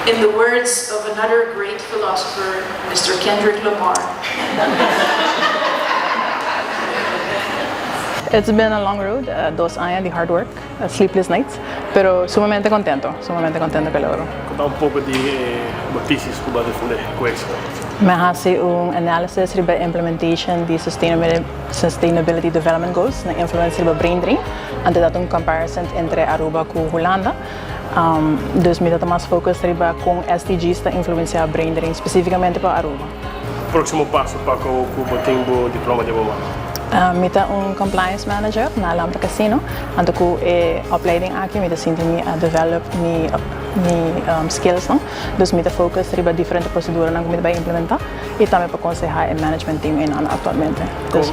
In the words of another great philosopher, Mr. Kendrick Lamar. It's been a long road, 2 aña di hard work, sleepless nights, pero sumamente contento, sumamente contento cu e logro. Conta un poco di bo tesis cu bo a defende cu exito. Mi a haci un analysis riba implementation di Sustainability Development Goals nan influence riba brain drain, anto dat un comparison entre Aruba cu Hulanda. Dus mi ta mas focus riba con SDGs ta influencia brain drain specificamente pa Aruba. Proximo paso pa cu bo tin e diploma den man? Mi ta un compliance manager na Lampa Casino. Anto cu e opleiding aki, mi ta sinti mi a develop mi skills, no? Dus mi ta focus riba diferente procedura nan cu mi ta bay implementa y tambe pa aconseha e management team ey actualmente. Dus,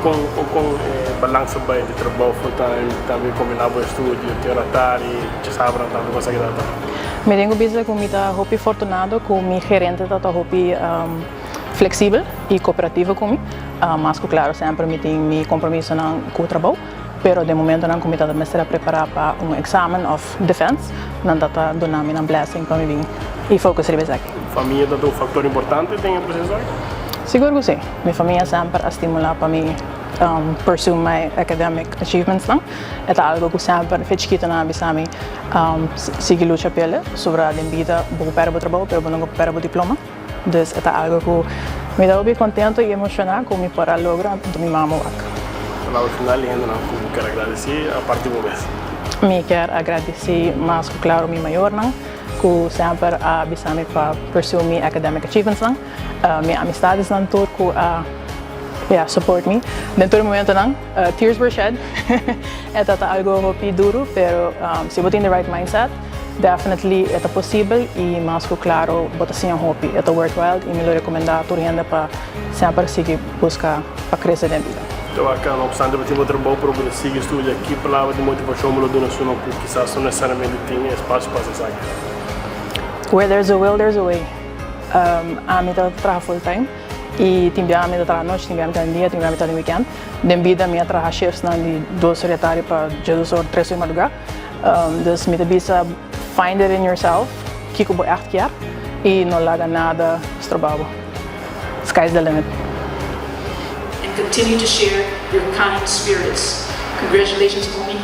Con balansa bay di trabou full time, tambe combina e estudio, te ora tardi, diasabra tambe cos aki ta? Mi tin cu bisa cu mi ta hopi afortunado cu mi gerente ta hopi flexibel y cooperativo cu mi. Mas cu claro, semper mi tin mi compromiso nan cu trabou, pero di momento nan cu mi ta mester prepara pa un examen of defense, nan ta duna mi un blessing pa mi bin y focus riba esaki. Famia ta un factor importante den e proceso aki? Sigur cu si. Mi famia semper a stimula pa mi pursue my academic achievements nan. E ta algo cu semper for di chikito nan a bisa mi sigui lucha p'e, sobre den bida bo perde bo trabou, pero bo no perde bo diploma. Dus e ta algo cu mi ta hopi contento y emociona cu mi por a logra di mi mama wak. Palabra final ainda nan cu kier gradici aparte di bo mes. Mi kier gradici mas cu claro mi mayornan, cu semper a bisa mi pa pursue mi academic achievements nan. Mi amistadnan tur cu a, yeah, support me. Den tur momento nan, tears were shed. E ta algo hopi duro, pero si bo tin the right mindset, definitely ta posibel y mas cu claro, bo ta siña hopi, e ta worthwhile y mi lo recomenda tur hende pa semper sigui busca pa crece den bida. Anto, acá, no obstante, bo tin trabou, pero bo sigui studia. Ki palabra di motivacion bo lo duna esunnan cu kisas no necesariamente tin espacio pa haci? Where there's a will, there's a way. Ami ta traha full time y tin bia mi ta traha anochi, tin bia mi ta dia, tin bia mi ta weekend. Den bida mi a traha shifts nan di 2 or di atardi pa 2 or 3 or di madruga. Dus mi ta bisa, find it in yourself, kico bo echt kier y no laga nada stroba bo. Sky's the limit. And continue to share your kind spirits. Congratulations, Omi.